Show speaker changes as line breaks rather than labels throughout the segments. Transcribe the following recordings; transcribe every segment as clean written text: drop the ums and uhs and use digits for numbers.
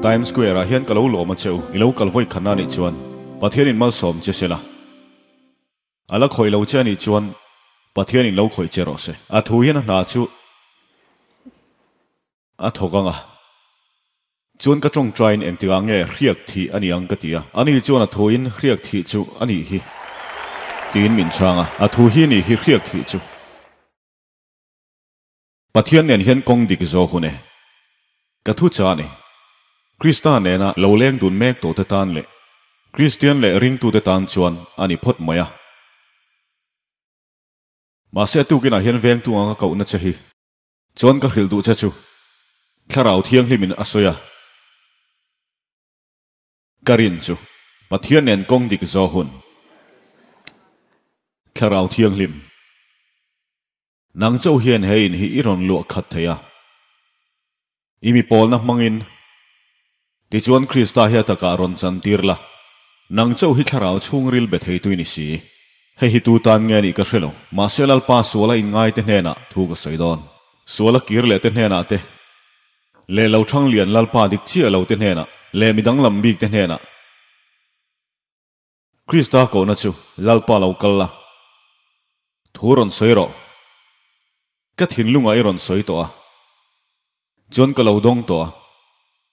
Times Square ah hian ka lo lawm a che u, i lo kal vawi khatna anih chuan Pathianin malsawm che se la. A la khawih lo che anih chuan Pathianin lo khawih che rawh se. A thu hian a hna chu a thawk ang a. Chuan ka tawngtaiin engtikah nge hriak thih a ni ang ka ti a. Ani chuan a thuin hriak thih chu a nih hi tiin min chhang a. A thu hi nih hi hriak thih chu. Pathian nen hian kawng dik zawk hun e. Ka thu cha a ni. Krista nena lo leng dun mek tawhte tan leh Kristian leh ringtute tan chuan a ni phawt mai a. Mahse tukinah hian vengtu anga kohna che hi chuan ka hrilh duh che chu Thlarau Thianghlimin a sawi a. Ka rin chu Pathian nen kawng dik zawk hun. Thlarau Thianghlim. Nang chauh hian he in hi i rawn luah khat thei a. I mi pawlna hmangin, tichuan Krista hi a takah rawn chantir la. Nang chauh hi thlarau chhungril be theitu i ni si. Hei hi tu tan nge nih ka hre lo, mahse Lalpa suala inngaite hnenah thu ka sawi dawn. Suala kir leh te hnenah te, leh lo thang lian Lalpa dik chiah lo te hnenah, leh mi danglam bik te hnenah. Krista kohna chu Lalpa lo kal la, thu rawn sawi rawh. Ka thinlungah i rawn sawi tawh a, chuan ka lo dawng tawh a.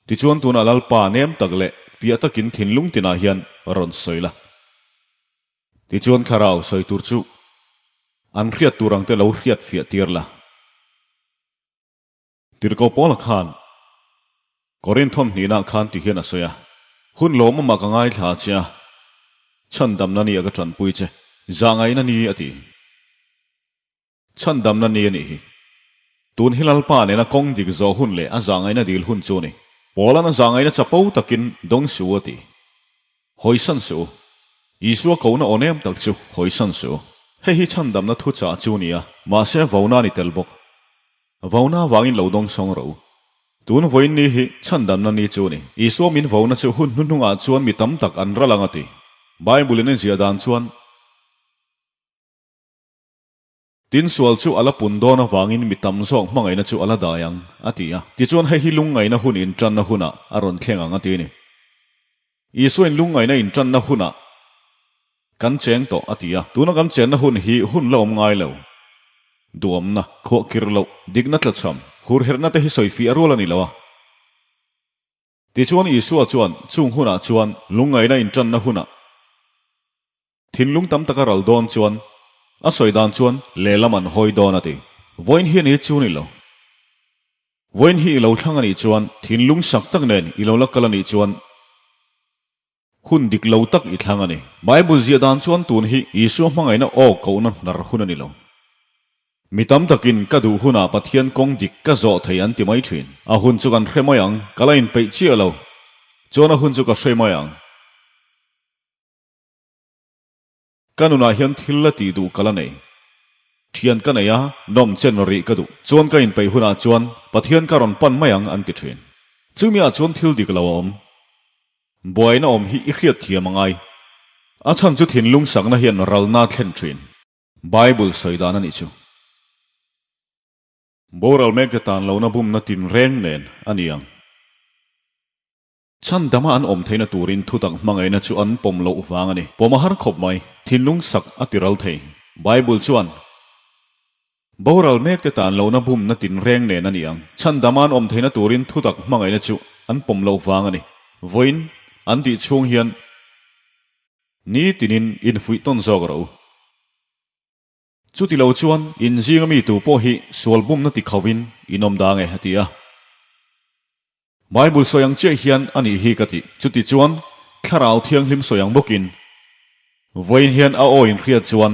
Tichuan tunah Lalpa nem tak leh fiah takin thinlung tinah hian rawn sawi la. Tichuan thlarau sawi tur chu an hriat tur ang te lo hriat fiah tir la. Tirhkoh Paula khan Korinth thawmhnihna khan ti hian a sawi a, Hun lawmawmah ka ngaithla che a, chhandamna ni a ka tanpui che, zahngaihna ni a ti. Chhandamna ni a nih hi. Tun hi Lalpa nena kawng dik zawh hun leh a zahngaihna dil hun chu a ni. Paula'n a zahngaihna chapo takin dawng suh a ti. Hawisan suh u. Isua kohna aw nem tak chu hawisan suh u. Hei hi chhandamna thuchah chu a ni a, mahse vauna a ni tel bawk. Vauna avangin lo dawng sawng rawh u. Tun vawiin ni hi chhandamna ni chu a ni. Isua min vauna chu hun hnuhnungah chuan mi tam tak an ral ang a ti. Bible-in a inziah dan chuan, Tin sual chu a la pun dawn avangin mi tam zawk hmangaihna chu a la dai ang, a ti a. Tichuan hei hi lungngaihna hun intanna hunah a rawn thleng ang a ti a ni. Isuain lungngaihna intanna hunah kan cheng tawh a ti a. Tuna kan chenna hun hi hun la awm ngai lo. Duamna, khuahkir loh, dikna tlachham, hurherhna te hi sawi fiah rual a ni lo a. Tichuan Isua chuan chung hunah chuan lungngaihna intanna hunah, Thinlung tam taka ral dawn chuan a sawi dan chuan lehlam an hawi dawn a ti. Vawiin hi a ni chu ni lo. Vawiin hi i lo thlang a nih chuan thinlung sak tak nen i lo la kal a nih chuan hun dik lo tak i thlang a ni. Bible ziah dan chuan tun hi Isua hmangaihna aw kohna hnar hun a ni lo. Mi tam takin ka duh hunah Pathian kawng dik ka zawh thei an ti mai thin. A hun chu kan hre mai ang, ka la inpeih chiah lo. Chuan a hun chu ka hre mai ang. Ka nunah hian thil la tih duh ka la nei. Thian ka nei a, nawm chen rih ka duh. Chuan ka inpeih hunah chuan Pathian ka rawn pan mai ang an ti thin. Chumi ah chuan thil dik lo a awm. Buaina awm hi i hriat thiam a ngai. A chhan chu thinlung sakna hian ralna thlen thin. Bible sawi dan a nih chu. Boral mek te tan lohna bumna tinreng nen a ni ang. Chhandama an awm theihna turin thutak hmangaihna chu an pawm loh vang a ni. Pawm a har khawp mai, thinlung sak a ti ral thei. Bible chuan, Boral mekte tan lohna bumna tinreng nen a ni ang. Chhandama an awm theihna turin thutak hmangaihna chu an pawm loh vang a ni. Vawiin an tih chhung hian ni tinin infuih tawn zawk rawh u. Chuti lo chuan in zinga mi tu pawh hi sual bumna ti khovin in awm dang e, a ti a. Bible sawi ang chiah hian a nih hi ka ti. Chuti chuan Thlarau Thianghlim sawi ang bawkin vawiin hian a aw inhriat chuan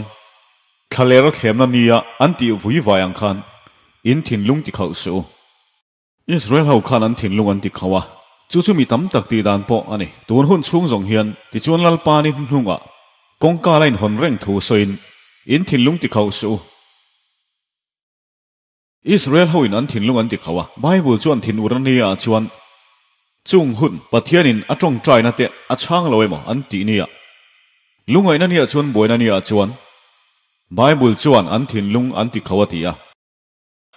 thlaler a thlemna nia an tih vui vai ang khan in thinlung ti khalh suh u. Israel ho khan an thinlung an ti kho a, chu chu mi tam tak tih dan pawh a ni. Tun hun chhung zawng hian tichuan Lalpa ni hnungah kawngka la inhawn reng thu sawiin in thinlung ti kho suh u. Israel ho in an thinlung an ti kho a, Bible chuan thinur a nia chuan chung hun Pathianin a tawngtaina te a chhang lo emaw an tih nia. Lungaihna nia chuan buaina nia chuan Bible chuan an thinlung an ti kho a ti a.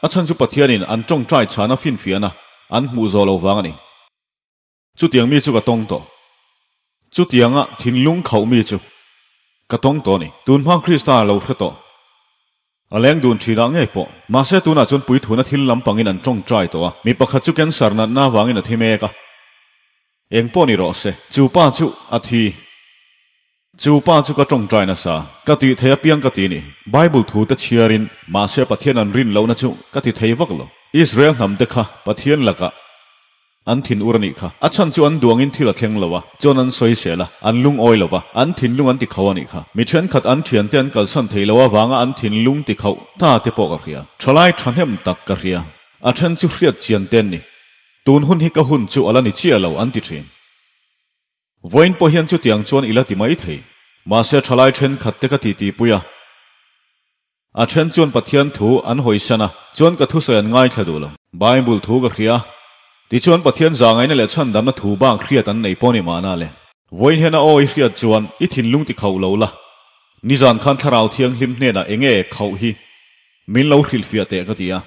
A chhan chu Pathianin an tawngtai chhana finfiahna an hmuh zawh lo vang a ni. Chutiang mi chu ka tawng tawh. Chutianga thinlung khauh mi chu ka tawng tawh a ni. Tun hma Krista a lo hre tawh. A leng dun thinah ngei pawh. Mahse tunah chuan puithuna thil lampangin an tawngtai tawh a. Mi pakhat chu cancer natna avangin a thi mek a. Eng pawh ni rawh se. Chu pa chu a thi. Chu pa chu ka tawngtai nasa. Ka tih thei apiang ka ti ni. Bible thu te chhiarin mahse Pathian an rin lohna chu ka ti thei vak lo. Israel hnam te kha Pathian lakah An thin ur a nih kha. A chhan chu an duangin thil a thleng lo a, chuan an sawi sel a, an lungawi lo va, an thinlung an ti khauh a nih kha. Mi thenkhat an thiante an kalsan thei lo avanga an thinlung ti khauh ta te pawh ka hria. Thalai thahnem tak ka hria. A then chu hriat chian te an ni. Tun hun hi ka hun chu a la ni chiah lo an ti thin. Vawiin pawh hian chutiang chuan i la ti mai thei. Mahse thalai thenkhat te ka titipui a. A then chuan Pathian thu an hawisan a, chuan ka thusawi an ngaithla duh lo. Bible thu ka hria a, tichuan Pathian zahngaihna leh chhandamna thu bak hriat an nei pawh ni mahna le. Vawiin hian a aw i hriat chuan i thinlung ti khauh lo la, nizan khan Thlarau Thianghlim hnenah enge khauh hi min lo hrilhfiah teh ka ti a.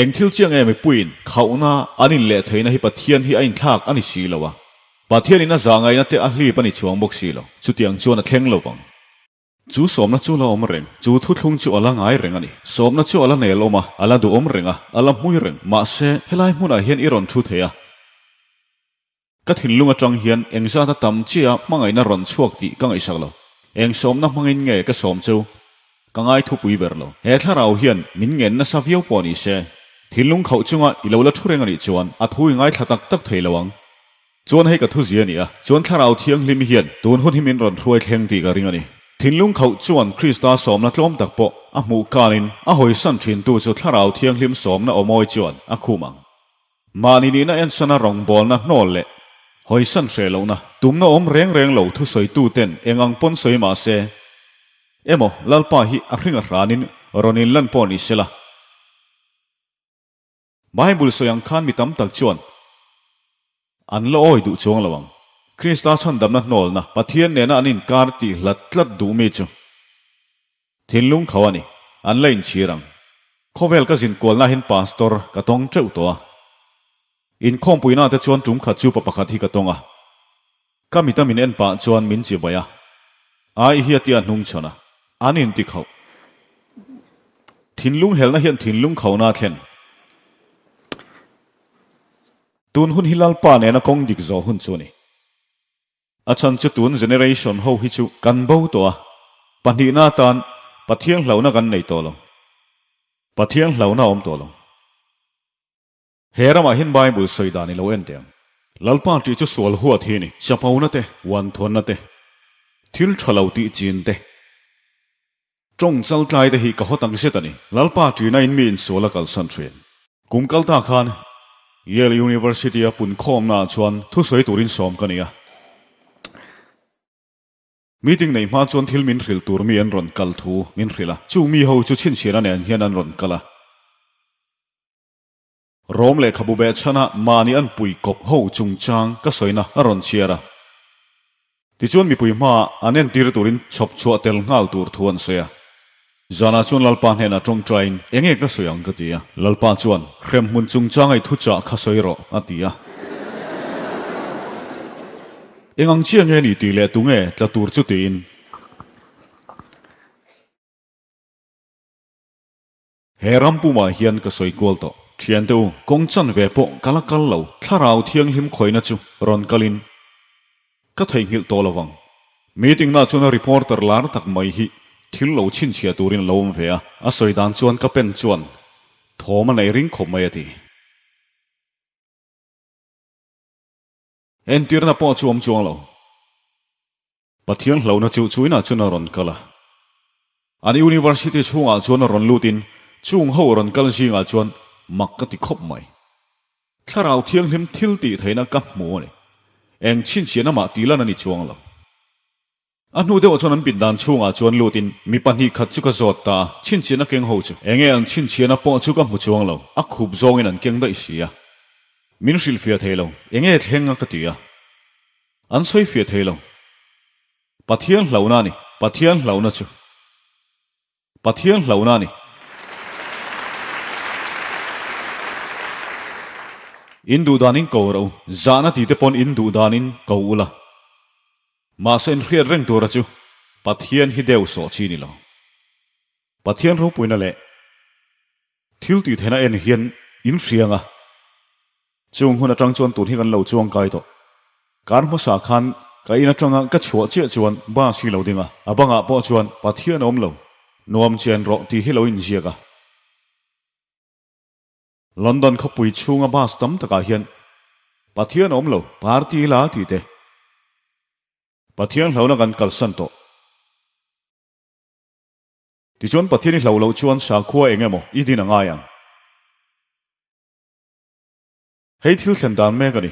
Eng thil chiang nge mipuiin khauhna an inleh theihna hi Pathian hi a inthlak a ni si lo a, Pathianin a zahngaihna te a hlip a ni chuang bawk si lo, chutiang chuan a thleng lo vang. Chu sawmna chu la awm reng, chu thuthlung chu a la ngai reng a ni. Sawmna chu a la nel awm a, a la duhawm reng a, a la hmui reng. Mahse, helai hmunah hian i rawn thu thei a. Ka thinlung atang hian engzata tam chiah hmangaihna rawn chhuak tih ka ngaihsak lo. Eng sawmna hmangin nge ka sawm chu? Ka ngai thupui ber lo. He thlarau hian min ngen nasa viau pawh ni se, thinlung khauh chunga i lo la thu reng a nih chuan a thu i ngaithla tak tak thei lo ang. Chuan hei ka thu zia a ni a, chuan Thlarau Thianghlim hian tun hun hi min rawn hruai thleng tih ka ring a ni. Thinlung khauh chuan Krista sawmna tlawm tak pawh a hmuh kanin a hawisan thintu chu Thlarau Thianghlim sawmna awmawi chuan a khum ang. Mahni nihna ensana rawngbawlna hnawl leh hawisan hreh lohna tumna awm reng reng lo thusawituten eng ang pawn sawi mah se emaw Lalpa hi a hring a hranin rawn inlan pawh ni sela. Bible sawi ang khan mi tam tak chuan an la awi duh chuang lo ang. Krista chhandamna hnawlna Pathian nena an inkar tih hlat tlat duh mi chu thinlung kho a ni, an la inchhir ang. Khawvel ka zin kualna hian pastor ka tawng teuh tawh a. Inkhawmpuina te chuan tum khat chu pa pakhat hi ka tawng a. Ka mita min en pah chuan min chibai a, Ai hi a tia hnung chhawn a, an inti khauh. Thinlung helna hian thinlung khauhna a thlen. Tun hun hi Lalpa nena kawng dik zawh hun chu a ni. A chhan chu tun generation ho hi chu kan bo tawh a, pahnihna atan Pathian hlauhna kan nei tawh lo. Pathian hlauhna a awm tawh lo. He ramah hian Bible sawi dan i lo en teh ang. Lalpa tih chu sual huat hi a ni. Chapona te, uanthawnna te, thil tha lo tih chin te, tawng chal tlai te hi ka haw tak zet a ni. Lalpa ṭihna in mi insual a kalsan ṭhin. Kum kal ta khan Yale University a punkhawmna ah chuan thusawi turin sawm ka ni a. Meeting neih hma chuan thil min hrilh tur mi an rawn kal thu min hrilh a. Chung mi ho chu chhinchhiahna nen hian an rawn kal a. Rom lehkhabu behchhana mahni an pui kawp ho chungchang ka sawina a rawn chhiar a. Tichuan mipui hmaah an entir turin chhawp chhuah tel nghal tur thu an sawi a. Zanah chuan Lalpa hnenah tawngtaiin enge ka sawi ang ka ti a. Lalpa chuan, Hremhmun chungchanga i thuchah kha sawi rawh, a ti a. Eng ang chiah nge ni tih leh tunge tla tur chu tiin. He ram pumah hian ka sawi kual tawh. Thiante u, kawng chan ve pawh ka la kal lo. Thlarau Thianghlim khawihna chu rawn kalin ka theihnghilh tawh lo vang. Meeting na chuan a reporter lar tak mai hi thil lo chhinchhiah turin a lo awm ve a, a sawi dan chuan ka pen chuan thawm a nei ring khawp mai a ti. Entirna pawh chu awm chuang lo. Pathian hlauhna chu chuinah chuan a rawn kal a. An university chhungah chuan a rawn lutin chung ho rawn kal zingah chuan mak ka ti khawp mai. Thlarau Thianghlim thil tih theihna ka hmu a ni. Eng chhinchhiahna mah tih lan a ni chuang lo. A hnu deuhah chuan an pin dan chhungah chuan lutin mi pahnih khat chu ka zawt ta a, chhinchhiahna keng ho chu enge an chhinchhiahna pawh chu ka hmu chuang lo, a khup zawngin an keng daih si a. Min hrilhfiah thei lo, enge thleng a ka ti a. An sawi fiah thei lo. Pathian hlauhna a ni. Pathian hlauhna chu Pathian hlauhna a ni. In duh danin ko rawh u, zahna tite pawn in duh danin ko ula. Mahse in hriat reng tura chu Pathian hi deuh sawh chi ni lo. Pathian ropuina leh thil tih theihna en hian in hriang a, chung hun atang chuan tun hi kan lo chuang kai tawh. Kar hmasa khan ka in atanga ka chhuah chiah chuan bus hi lo ding a, a bangah pawh chuan Pathian a awm lo, nuam chen rawh tih hi lo inziak a. London khawpui chhunga bus tam takah hian Pathian a awm lo, party la tih te Pathian hlauhna kan kalsan tawh. Tichuan Pathian i hlauh loh chuan sakhua eng emaw i din a ngai ang. Hei thil thlen dan mek a ni.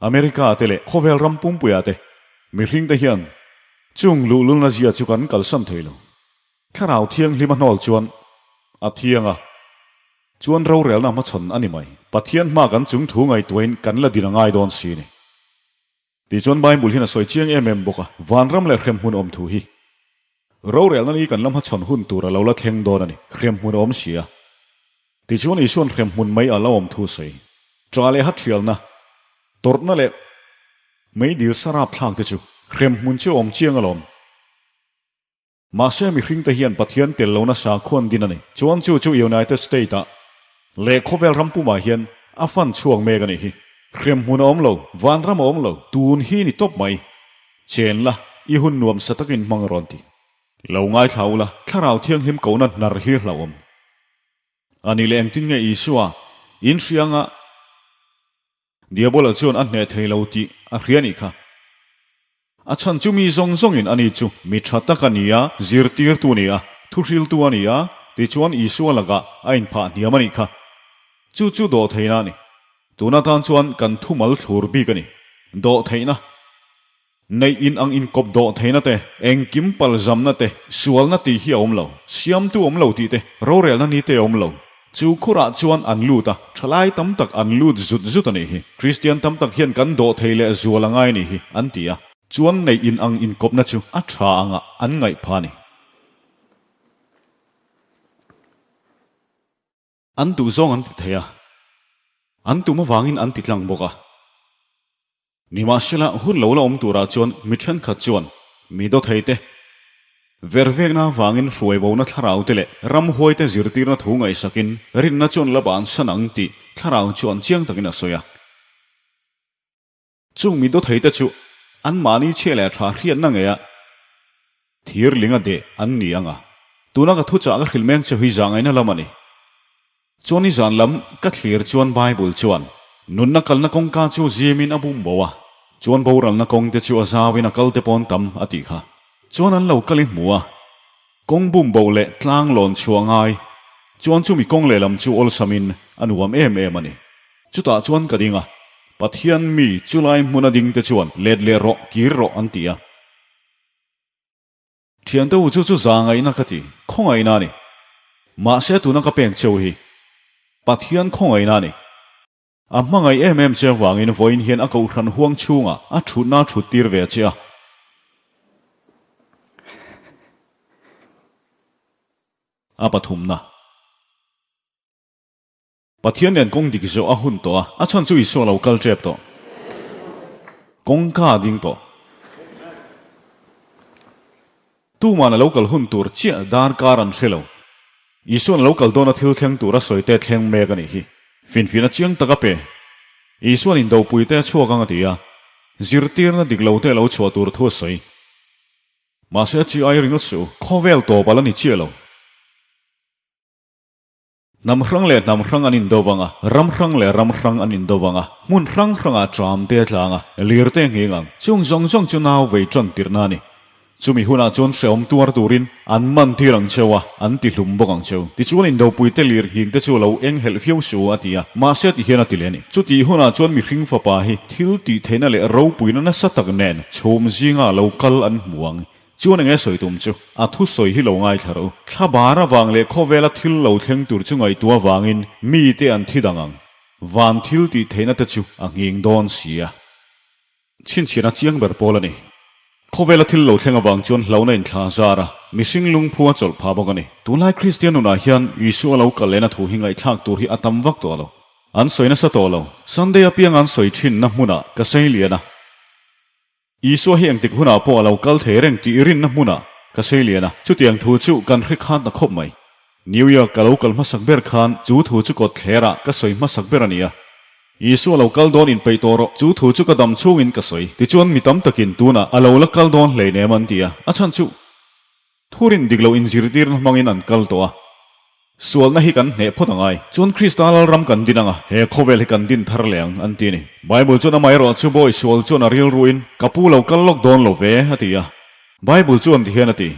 America te leh khawvel ram pumpuia te mihring te hian chung luhlulna zia chu kan kalsan thei lo. Thlarau thianghlim a hnawl chuan a thiang a, chuan rorelna hmachhawn a ni mai. Pathian hma kan chung thu ngaihtuahin kan la din a ngai dawn si ni. Tichuan Bible hian a sawi chiang em em bawk a, vanram leh hremhmun awm thu hi rorelna ni kan la hmachhawn hun tur a lo la thleng dawn a ni, hremhmun a awm si a. Tichuan Isuan hremhmun mai a la awm thu sawi, ṭa leh hathialna, tawrhna leh meidil sarap thlak te chu hremhmun chu a awm chiang alawm. Mahse mihringte hian Pathian tel lohna sakhuan din a ni. Chuan chu chu United State ah leh khawvel ram pumah hian a fan chhuak mek a nih hi. Hremhmun a awm lo, vanram a awm lo, tun hi ni tawp mai. Chen la, i hun nuam sa takin hmang rawn ti. Lo ngaithla ula, Thlarau Thianghlim kohna hnar hi hlauhawm a ni leh engtin nge Isua in hrianga Diabola chuan a hneh thei lo tih a hria nih kha. A chhan chu mi zawng zawngin ani chu mi tha tak a ni a, zirtirtu a ni a, thuhriltu a ni a, tichuan Isua lakah a inphah hniam a nih kha. Chu chu dawhtheihna a ni. Tuna tan chuan kan thumal thlur bik a ni. Dawhtheihna. Neih in ang inkawp dawhtheihna te, engkim palzamna te, sualna tih hi a awm lo. Siamtu awm lo tih te, rorelna ni te a awm lo. Chu khurah chuan an lut a, thalai tam tak an lut zut zut a nih hi. Kristian tam tak hian kan dawhthei leh zual a ngai a nih hi, an ti a. Chuan neih in ang inkawpna chu a tha angah an ngaih pha a ni. An duh zawng an ti thei a, an tum avangin an ti tlang bawk a. Nimahsela, hun lo la awm turah chuan mi thenkhat chuan mi dawthei te, vervekna avangin hruaibona thlarau te leh ramhuai te zirtirna thu ngaihsakin rinna chuan la bansan ang tih thlarau chuan chiang takin a sawi a. Chung mi dawthei te chu anmahni chhia leh tha hriatna ngeia thir linga deh an ni ang a. Tuna ka thuchah ka hrilh meng che hi zahngaihna lam a ni. Chuan i zan lam ka thlir chuan Bible chuan nunna kalna kawngka chu zimin a bum bo a, chuan boralna kawng te chu a zauin a kal te pawn tam a tih kha. Chuan an lo kal i hmu a, kawng bum bo leh tlang lawn chhuah ngai chuan chumi kawng lehlam chu awlsamin a nuam em em a ni. Chutah chuan ka ding a, Pathian mi chulai hmuna ding te chuan let leh rawh, kir rawh an ti a. Thiante u chu chu za ngaihna ka ti, khawngaihna a ni. Mahse tuna ka pek cheu hi Pathian khawngaihna a ni. A hmangaih em em che avangin vawiin hian a kohhran huang chhungah a thutna a thut tir ve che a. A pathumna. Pathian nen kawng dik zawh a hun tawh a, a chhan chu Isua lo kal tep tawh. Kawngka a ding tawh. Tuman a lo kal hun tur chiah darkar an hre lo. Isuan a lo kal dawn a thil thleng tur a sawi te thleng mek a nih hi. Finfin a chiang tak a pe. Isuan indopui te a chhuak ang a ti a, zirtirna dik lo te a lo chhuah tur thu a sawi. Mahse a chi ai ringawt suh u, khawvel tawp a la ni chiah lo. Hnam hrang leh hnam hrang an indo vang a, ram hrang leh ram hrang an indo vang a, hmun hrang hrangah ṭam te a tlang a, lir te a nghing ang. Chung zawng zawng chu nau vei ṭan tirhna a ni. Chumi hunah chuan hrehawm tuar turin an man tir ang cheu a, an ti hlum bawk ang cheu. Tichuan indopui te lir nghing te chu a lo eng helh viau su a ti a, mahse ti hian a ti leh a ni. Chutih hunah chuan mihring fapa hi thil tih theihna leh ropuina nasa tak nen chhum zinga lo kal an hmu ang. Chuan enge sawi tum chu? A thusawi hi lo ngaithla rawh u. Thla bar avang leh khawvela thil lo thleng tur chu ngaihtuah avangin mite an thi dang ang. Van thil tih theihna te chu a nghing dawn si a. Chhinchhiahna chiang ber pawl a ni. Khawvela thil lo thleng avang chuan hlauhna inthla zar a, mihring lungphu a chawlh phah bawk a ni. Tunlai Kristian nunah hian Isua lo kal lehna thu hi ngaihthlak tur hi a tam vak tawh lo. An sawi nasa tawh lo. Sunday apiang an sawi thinna hmunah ka sei lian a. Isua hi engtik hunah pawh a lo kal thei reng tih rinna hmunah ka sei lian a. Chutiang thu chu kan hre khan ta khawp mai. New York ka lo kal hmasak ber khan chu thu chu kawt thlerah ka sawi hmasak ber a ni a. Isua lo kal dawn inpeih tawh rawh, chu thu chu ka dam chhungin ka sawi. Tichuan mi tam takin tunah a lo la kal dawn hleinem an ti a, a chhan chu thurin dik lo inzirtirna hmangin an kal tawh a. Sualna hi kan hneh phawt angai. Chuan Krista lalram kan din anga, he khawvel hi kan din thar leh ang an ti a ni. Bible chuan amaherawh chu bawi sual chuan a rilruin ka pu lo kal lawk dawn lo ve a ti a. Bible chuan tihian a ti.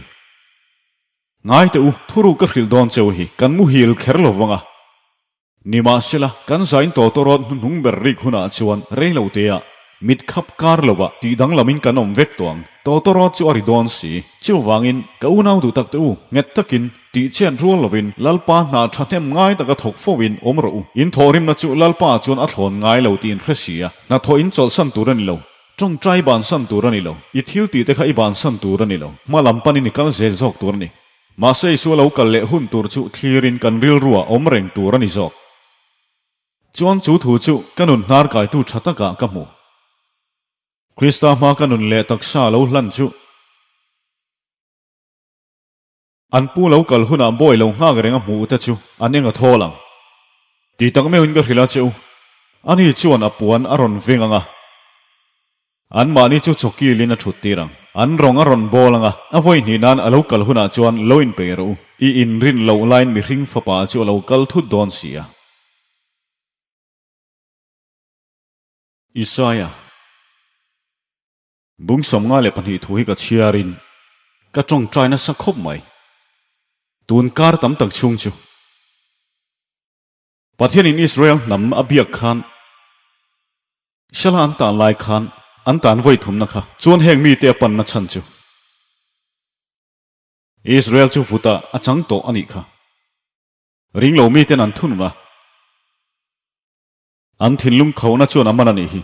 Ngai teh u, thuruk ka hrilh dawn cheu hi kan muhil kher lo vang a. Nimahsela, kan zain tawtawrawt hnuhnung ber rik hunah chuan rei lo teah mit khap kar lovah tih danglamin kan awm vek tawh ang. Tawtawrawt chu a ri dawn si. Chuvangin, ka unau duh tak te u, nghet takin, tih chian rual lovin Lalpa hna thahnem ngai taka thawk fovin awm rawh u. In thawhrimna chu Lalpa chuan a thlawn ngai lo tih in hre si a, hnathawh in chawlhsan tur a ni lo. Tawngtai bansan tur a ni lo. I thil tih te kha i bansan tur a ni lo. Hma lam panin i kal zel zawk tur a ni. Mahse Isua lo kal leh hun tur chu thlirin kan rilruah awm reng tur a ni zawk. Chuan chu thu chu ka nun hnar kaitu tha takah ka hmu. Krista hma ka nun leh taksa lo hlan chu an pu lo kal hunah bawi lo nghak reng a hmuh te chu an eng a thawl ang. Ti tak meuhin ka hrilh a che u. Ani chuan a puan a rawn veng ang a. Anmahni chu chawkilin a thut tir ang. An rawng a rawn bawl ang a, a vawi hnih nan a lo kal hunah chuan lo inpeih rawh u. I inrin loh laiin mihring fapa chu a lo kal thut dawn si a. Isaia bung 52 thu hi ka chhiarin ka tawngtai nasa khawp mai. Tun kar tam tak chhung chu. Pathianin Israel hnam a biak khan. Shala an tan lai khan an tan vawi thumna kha chuan heng mite a panna chhan chu Israel chu vuta a chang tawh a nih kha. Ringlo miten an thunun a, an thinlung khohna chuan a man a nih hi.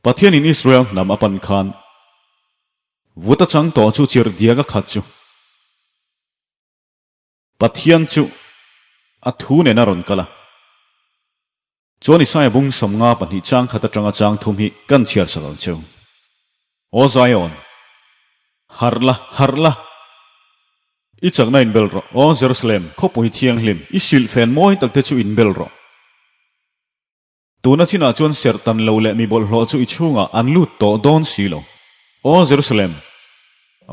Pathianin Israel hnam a pan khan vuta chang tawh chu chirh diak a khat chu Pathian chu a thu nen a rawn kal a. Chuan Isaia bung 52 chang khat atanga chang thum hi kan chhiar sak ang cheu. Aw Zion, harh la, harh la! I chakna inbel rawh. Aw Jerusalem, khawpui thianghlim, i silhfen mawi takte chu inbel rawh. Tuna chinah chuan serhtan lo leh mi bawlhhlawh chu i chhungah an lut tawh dawn si lo. Aw Jerusalem,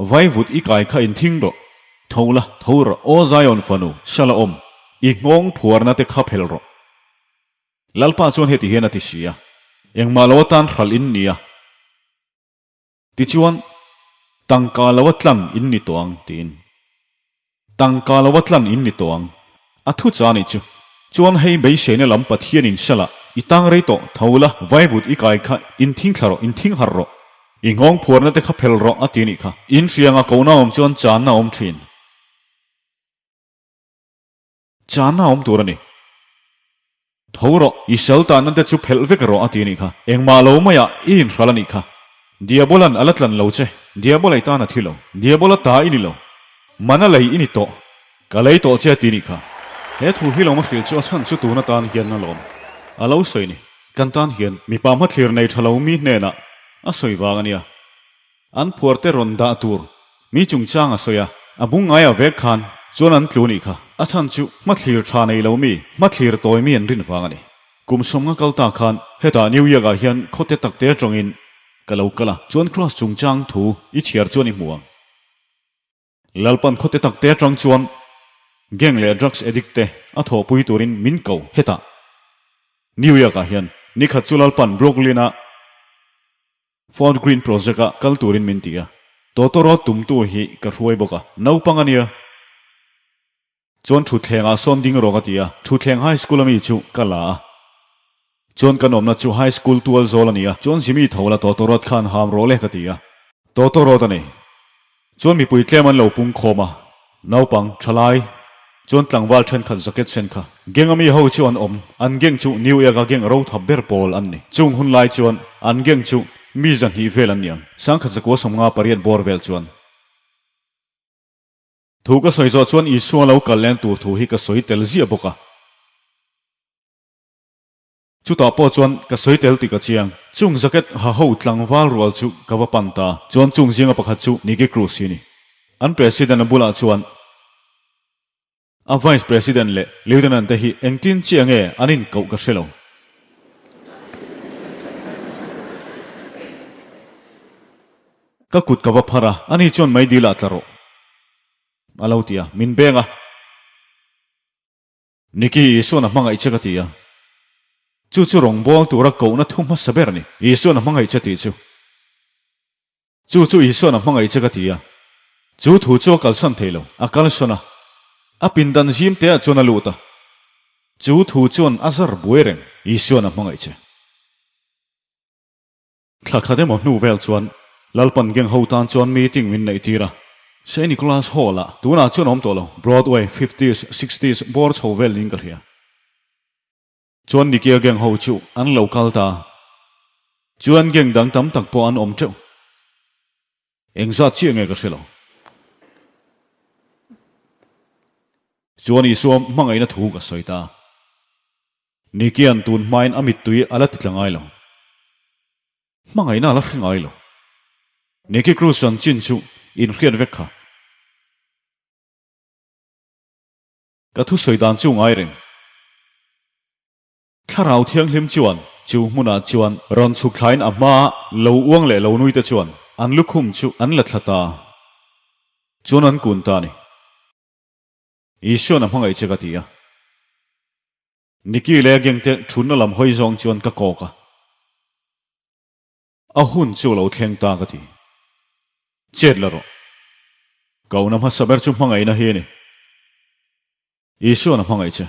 vaivut i kai kha inthing rawh. Tho la, tho rawh, aw Zion fanu, Shalom, i nghawng phuarna te kha phel rawh. Lalpa chuan heti hian a ti si a, Engmah lo atan hralh in ni a. Tichuan, tangka lo a tlan in ni tawh ang, tiin. Tangka lo a tlan in ni tawh ang. A thu cha nih chu. Chuan hei beiseina lam Pathian in sala, i tang rei tawh, tho la, vaivut i kai kha in thing thla rawh, in thing harh rawh. I nghawng phuarna te kha phel rawh a ti nih kha. In hrianga kohna awm chuan channa awm thin. Channa awm tur a ni. Tho rawh, i sal tanna te chu phelh vek rawh a ti a nih kha. Engmah lo maiah i inhral a nih kha. Diabolan a la tlan lo che. Diabola i tan a thi lo. Diabola ta i ni lo. Mana lei i ni tawh. Ka lei tawh che a ti a nih kha. He thu hi lawm a hrilh chu a chhan chu tun atan hian a lawm. A lo sawi ni. Kan tan hian mipa hmathlir nei tha lo mi hnenah a sawi vang a nia. An phuar te rawn dah tur mi chungchang a sawi a, a bung ngai a vek khan chuan an tlu nih kha. A chhan chu hmathlir tha nei lo mi, hmathlir tawi mi an rin vang a ni. Kum 50 kal ta khan hetah New York ah hian khawte takte atangin ka lo kal a, chuan cross chungchang thu i chhiar chuan i hmu ang. Lalpan khawte takte atang chuan gang leh drugs addict te a thawhpui turin min ko hetah New York ah hian nikhat chu Lalpan Brooklyn ah Fort Greene project ah kal turin min ti a, Totoro tumtu hi ka hruai bawk a, naupang a nia. Chuan thutthleng ah sawn ding rawk a ti a, thutthleng high school ami chu ka la a. Chuan kan awmna chu high school tual zawl a ni a, chuan Jimmy tho la Totorot khan ham rawh le ka ti a. Totorot a ni. Chuan mipui tlem an lo pung khawm a, naupang, thalai, chuan tlangval thenkhat jacket sen kha. Gang ami ho chu an awm, an gang chu New Ega gang ro thap ber pawl an ni. Chung hun lai chuan an gang chu mi 200 vel an ni ang, 1958 bawr vel chuan. Thu ka sawi zawh chuan Isua lo kal len tur thu hi ka sawi tel ziah bawk a. Chutah pawh chuan ka sawi tel tih ka chiang. Chung jacket ha ho tlangval rual chu ka va pan ta. Chuan chung zinga pakhat chu Nicky Cruz hi a ni. An President a bulah chuan a Vice President leh Lieutenant te hi engtin chiah nge an inkoh ka hre lo. Ka kut ka va phar a, ani chuan meidil ah tla rawh a lo ti a, min beng a. Niki, Isuan a hmangaih che ka ti a. Chu chu rawngbâwl tura kohna thu hmasa ber a ni. Isuan a hmangaih che tih chu. Chu chu Isuan a hmangaih che ka ti a. Chu thu chu a kalsan thei lo, a kalsawn a. A pindan zim teah chuan a lut a. Chu thu chuan a zar buai reng, Isuan a hmangaih che. Thla khat emaw hnu vel chuan Lalpan gang ho tan chuan meeting min neih tir a. Saint Nicholas Hall ah tunah chuan awm tawh lo, Broadway, fifties, sixties bawr chho vel niin ka hria. Chuan Nikia gang ho chu an lo kal ta. Chuan gang dang tam tak pawh an awm teuh. Engzat chiah nge ka hre lo. Chuan Isua hmangaihna thu ka sawi ta. Nikian tun hmain a mittui a la ti tla ngai lo. Hmangaihna a la hre ngai lo. Niki Cruz chanchin chu inhriat vek kha. Ka thusawi dan chu ngai reng. Thlarau Thianghlim chuan chu hmunah chuan rawn chhuk thlain a hmaa lo uang leh lo nui te chuan an lukhum chu an la thla ta. Chuan an kun ta a ni. Isuan a hmangaih che ka ti a. Niki leh a geng te thunna lam hawi zawng chuan ka kawk a. A hun chu lo thleng ta ka ti. Chet la rawh. Kohna hmasa ber chu hmangaihna hi a ni. Isuan a hmangaih che.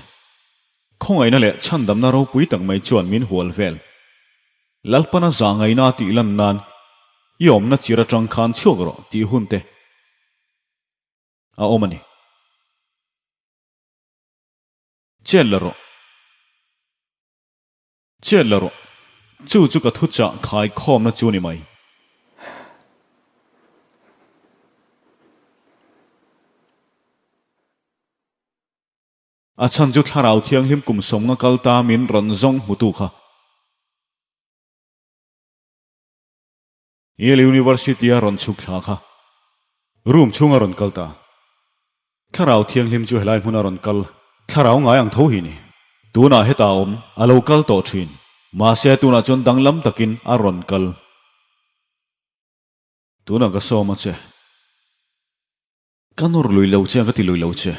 Khawngaihna leh chhandamna ropui tak mai chuan min hual vel. Lalpana zahngaihna a tih lan nan i awmna chir atang khan chhuak rawh tih hun te a awm a ni. Chet la rawh. Chet la rawh. Chu chu ka thuchah khai khawmna chu ni mai. A chhan chu Thlarau Thianghlim kum sawmnga kal ta min rawn zawng hmutu kha. Yale University a rawn chhuk thla kha room chhung a rawn kal ta. Thlarau Thianghlim chu helai hmun a rawn kal thlarau ngai ang tho hi ni. Tunah hetah a awm, a lo kal tawh thin. Mahse tunah chuan danglam takin a rawn kal. Tunah ka sawm a che. Ka nawr lui lo che a, ka ti lui lo che.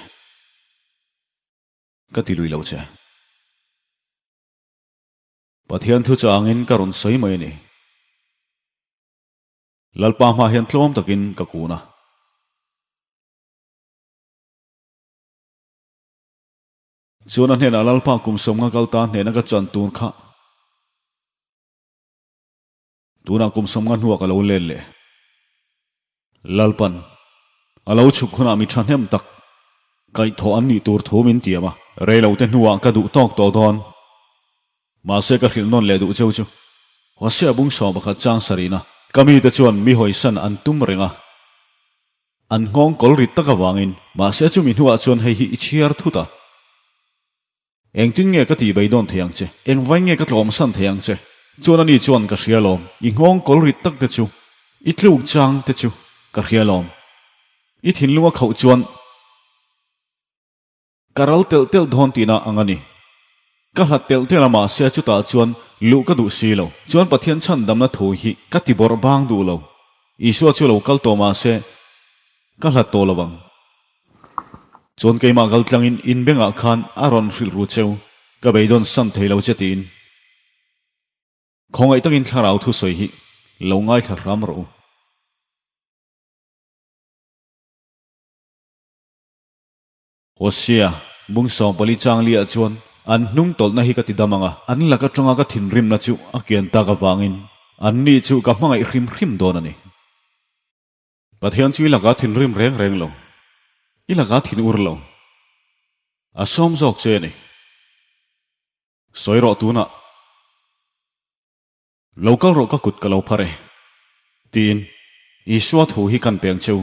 Ka ti lui lo che. Pathian thu changin ka rawn sawi mai a ni. Lalpa hma hian tlawm takin ka kun a. Chuan a hnenah Lalpa kum sawmnga kal ta hnehna ka chan tur kha tunah kum sawmnga hnuah ka lo let leh. Lalpan a lo chhuk hunah mi thahnem tak kaihthawh an nih tur thu min tiam a, reilote hnuah ka duh tawk tawh dawn. Mahse ka hrilh nawn leh duh cheu chu Hosea bung 11 chang sarihna ka mite chuan mi hawisan an tum reng a, an nghawng kawl rit tak avangin mahse chumi hnuah chuan hei hi i chhiar thut a. Engtin nge ka tih beidawn thei ang che? Engvai nge ka tlawmsan thei ang che? Chuan ani chuan ka hria lawm. I nghawng kawl rit tak te chu, i tluk chang te chu ka hria lawm. I thinlung a khauh chuan ka ral telh telh dawn tihna ang a ni. Ka hlat telh telh a mahse chutah chuan luh ka duh si lo. Chuan Pathian chhandamna thu hi ka ti bawrh bang duh lo. Isua chu lo kal tawh mahse ka hlat tawh lo ang. Chuan keimah kal tlangin in bengah khan a rawn hrilh ru cheu, ka beidawn san thei lo che tiin. Khawngaih takin thlarau thusawi hi lo ngaithla hram rawh u. Hosea, bung 14 chang liah chuan an hnung tawlhna hi ka ti dam ang a, an lak atanga ka thinrimna chu a kian tak avangin anni chu ka hmangaih hrim hrim dawn a ni. Pathian chu i lakah thinrim reng reng lo, i lakah thin ur lo. A sawm zawk che a ni. Sawi rawh tunah. Lo kal rawh ka kut ka lo phar e. Tiin Isua thu hi kan peng cheu.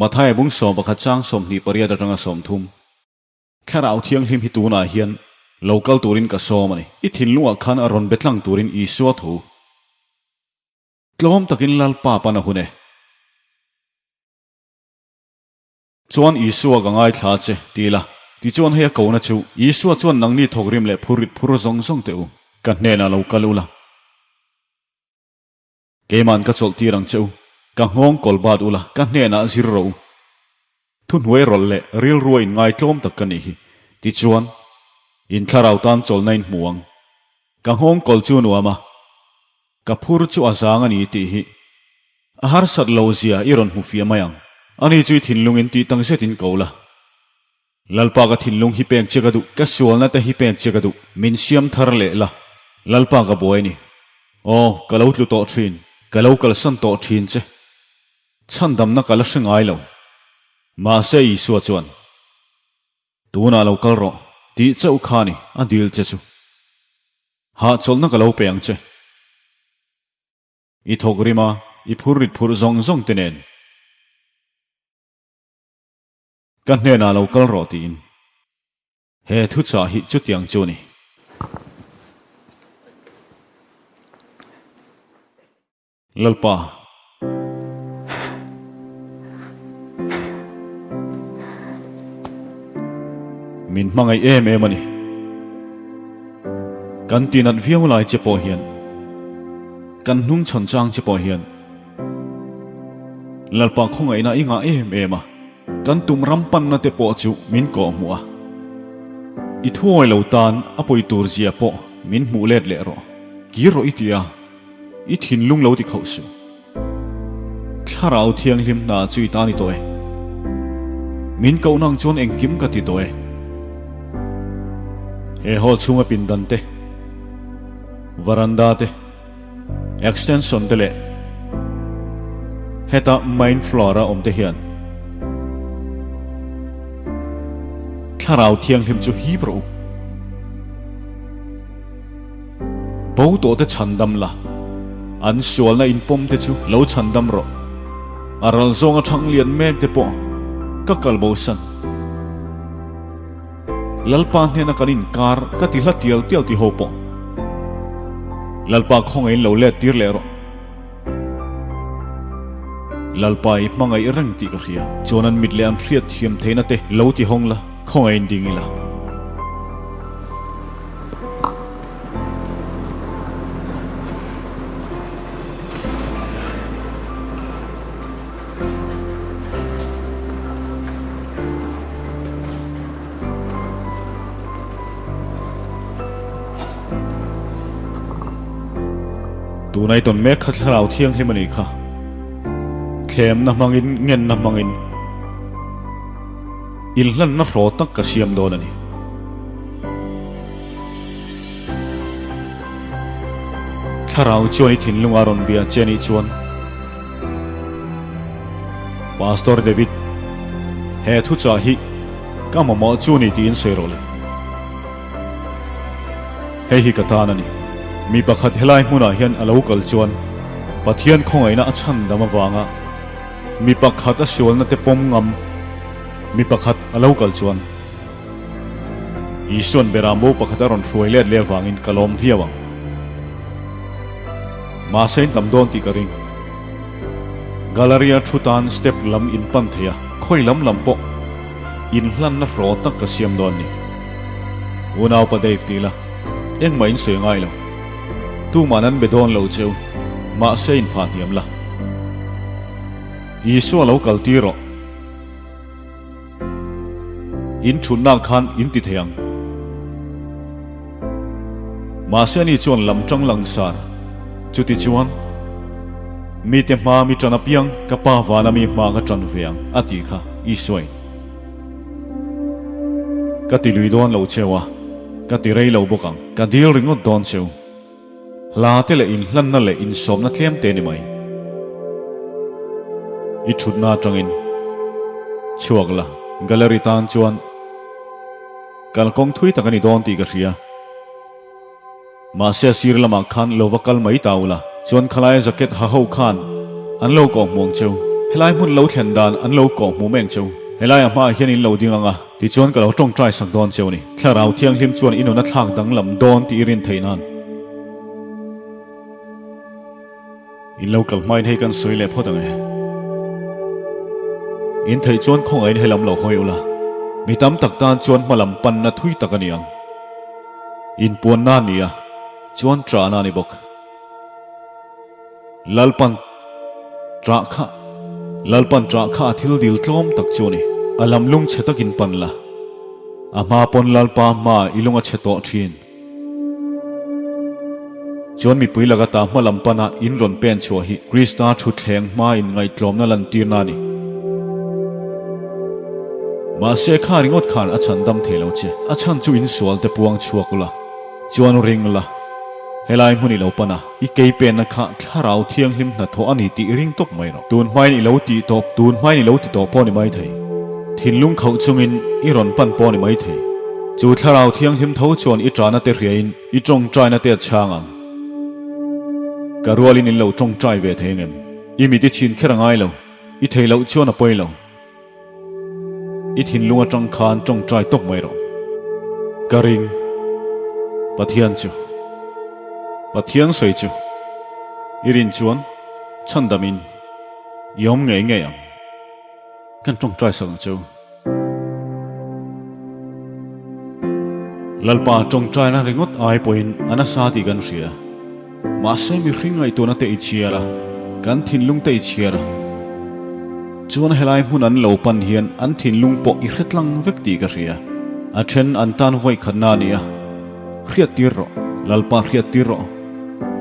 Mathaia bung 11 chang 28 atanga 30. Thlarau Thianghlim hi tunah hian Lo kal turin ka sawm a ni. I thinlungah khan a rawn be tlang turin Isua thu. Tlawm takin Lalpa pan a hun e. Chuan Isua ka ngaithla che, ti la. Tichuan hei a kona chu, Isua chuan nangni thawkrim leh phurrit phur zawng zawng teh u, ka hnenah lo kal ula. Keima'n ka chawlh tir ang che u, ka nghawng kawl bat ula, ka hnenah zir rawh u. Thuhnuai rawlh leh rilrua inngaitlawm tak ka nih hi. Tichuan, in thlarau tan chawlhna in hmu ang. Ka nghawng kawl chu nuam a, ka phur chu a zang a ni tih hi a harsat lo zia i rawn hmu fiah mai ang. Ani chu i thinlungin tih tang zetin ko la. Lalpa ka thinlung hi pek che ka duh, ka sualna te hi pek che ka duh, min siam thar leh la. Lalpa ka buai ni. Aw, ka lo tlu tawh thin, ka lo kalsan tawh thin che. Chhandamna ka la hre ngai lo. Mahse Isua chuan. Tunah lo kal rawh, tih chauh kha ni, a dil che chu. Hahchawlhna ka lo pe ang che. I thawk rim a, i phur rit phurh zawng zawng te nen. Ka hnenah lo kal rawh tiin. He thuchah hi chutiang chu a ni. Lalpa. Min hmangaih em em a ni. Kan tinat viau lai che pawh hian, kan hnung chhawn chang che pawh hian Lalpa khawngaihna i ngah em em a, kan tum ram panna te pawh chu min kawhhmuh a. I thuawi lo tan a pawi tur zia pawh min hmuh let leh rawh. Kir rawh i ti a. I thinlung lo ti khauh suh. Thlarau thianghlim hna chu i ta ni tawh e. Min koh nang chuan engkim ka ti tawh e. He hall chhunga pindan te, varanda te, extension te leh heta main floor a awm te hian Thlarau thianghlim chu hip rawh u. Bo tawh te chhandam la, an sualna inpawm te chu lo chhandam rawh. A ral zawnga thang lian mek te pawh ka kal bo san. Lalpa hnena kan inkar ka ti hla tial tial ti ho pawh. Lalpa khawngaih in lo let tir leh rawh. Lalpa i hmangaih reng tih ka hria. Chuan an mit leh an hriat thiam theihna te lo ti hawng la, khawngaih in ding ila. Tunai tawn mek kha thlarau thianghlim a nih kha. Thlemna hmangin, ngenna hmangin inhlanna hraw tak ka siam dawn a ni. Thlarau chuan i thinlunga rawn bia che anih chuan Pastor David, he thuchah hi ka mamawh chu ni tiin sawi rawh le. Hei hi ka tan a ni. Mi pakhat helai hmunah hian a lo kal chuan Pathian khawngaihna a chhandam avanga mi pakhat a sualna te pawm ngam mi pakhat a lo kal chuan Isuan Berambo pakhat a rawn hruai let leh avangin ka lawm viau ang. Mahse in tam dawn tih ka ring. Gallery-a thu tan step lam in pan thei a, khawi lam lam pawh inhlanna hraw tak ka siam dawn ni. Unaupa Dave ti la, engmah in sawi ngai lo. Tuman an be dawn lo cheu, mahse in phah hniam la. Isua lo kal tir rawh. In thutna khan in ti thei ang. Mahse ani chuan lam tang langsar. Chuti chuan, Mite hma mi tan apiang ka pa vana mi hma ka tan ve ang, a tih kha Isuain. Ka ti lui dawn lo cheu a, ka ti rei lo bawk ang, ka dil ringawt dawn cheu. Hla te leh inhlanna leh insawmna tlem te ni mai. I thutna atangin chhuak la, gallery tan chuan kalkawng thui tak a ni dawn tih ka hria. Mahse a sir lamah khan lo va kal mai ta ula, chuan khalaia jacket ha ho khan an lo kawhhmu ang cheu. Helai hmun lo thlen dan an lo kawhhmu meng cheu. Helai a hmaah hian in lo ding ang a. Tichuan ka lo tawngtai sak dawn cheu a ni. Thlarau Thianghlim chuan i nun a thlak danglam dawn tih i rin theih nan. In lo kal hmain hei kan sawi leh phawt ang e. In theih chuan khawngaihin helam lo hawi ula, mi tam tak tan chuan hmalam panna thui tak a ni ang. Inpuanna a ni a, chuan ṭahna a ni bawk. Lalpan ṭah kha Lalpan ṭah kha a thil dil tlawm tak chu a ni. A lam lung chhe takin pan la, a hma pawn Lalpa hmaah i lung a chhe tawh ṭhin. Chuan mipui laka ta hma lam pana in rawn pen chhuah hi Krista thutthleng hma in ngaihtlawmna lantirna a ni. Mahse kha ringawt khan a chhan dam thei lo che. A chhan chu in sual te puang chhuak ula, chuan ring la. Helai hmun i lo pan a, i kei penna kha thlarau thianghlim hnathawh a ni tih i ring tawp mai rawh. Tun hmain i lo tih tawp, tun hmain i lo ti tawh pawh ni mai thei. Thinlung khauh chungin i rawn pan pawh ni mai thei. Chu thlarau thianghlim tho chuan i ṭahna te hriain i ṭawngṭaina te a chhang ang. Ka rualin in lo ṭawngṭai ve thei angem? I mit i chhin kher a ngai lo, i thei loh chuan a pawi lo. I thinlung aṭang khan ṭawngṭai tawp mai rawh. Ka ring. Pathian chu. Pathian sawi chu. I rin chuan chhandamin i awm ngei ngei ang. Kan ṭawngṭai sak ang cheu. Lalpa ṭawngṭaina ringawt ai pawhin a nasa tih kan hria. Mahse mihring ngaihtuahna te i chhiar a, kan thinlung te i chhiar a. Chuan helai hmun an lo pan hian an thinlung pawh i hre tlang vek tih ka hria. A then an tan vawi khatna a ni a, Hriat tir rawh, Lalpa hriat tir rawh.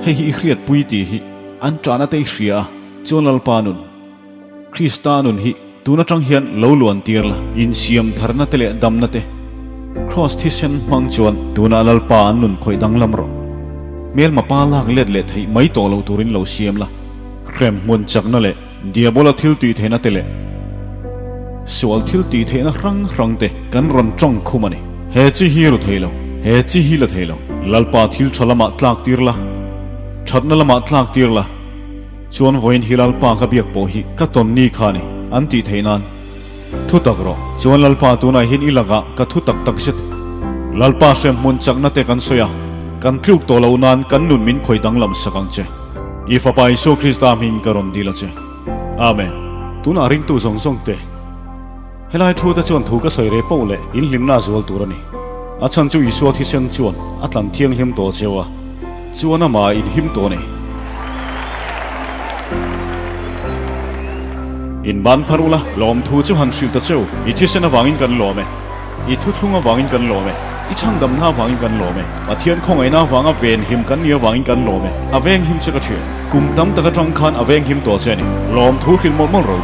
Hei hi i hriatpui tih hi an ṭahna te i hria a, chuan Lalpa nun. Krista nun hi tun atang hian lo luan tir la, insiam tharna te leh damna te Kraws thisen hmang chuan tunah Lalpa an nun khawih danglam rawh. Hmelma pa lak let leh theih mai tawh loh turin lo siam la, hrem hmun chakna leh diabola thil tih theihna te leh sual thil tih theihna hrang hrang te kan rawn tawng khum a ni. He chi hi ru thei lo, he chi hi la thei lo. Lalpa thil tha lamah tlak tir la, thatna lamah tlak tir la. Chuan vawiin hi Lalpa ka biak pawh hi ka tawn ni kha ni, an tih theih nan. Thu tak rawh. Chuan Lalpa tunah hian i lakah ka thu tak tak zet. Lalpa hremhmun chakna te kan sawi a, kan tluk tawh loh nan kan nun min khawih danglam sak ang che. I Fapa Isua Krista hming ka rawn dil a che. Amen. Tunah ringtu zawng zawng te, helai thu te chuan thu ka sawi rei poh leh in hlimna a zual tur a ni. A chhan chu Isua thisen chuan a tlan thianghlim tawh cheu a. Chuan amah inhim tawh a ni. In ban phar ula, lawmthu chu han hrilh ta cheu. I thisen avangin kan lawm e. I thuthlung avangin kan lawm e. I chhandamna avangin kan lawm e. Pathian khawngaihna avanga venhim kan nih avangin kan lawm e. A venghim che ka thian. Kum tam tak atang khan a venghim tawh che a ni. Lawmthu hrilh mawlh mawlh ro.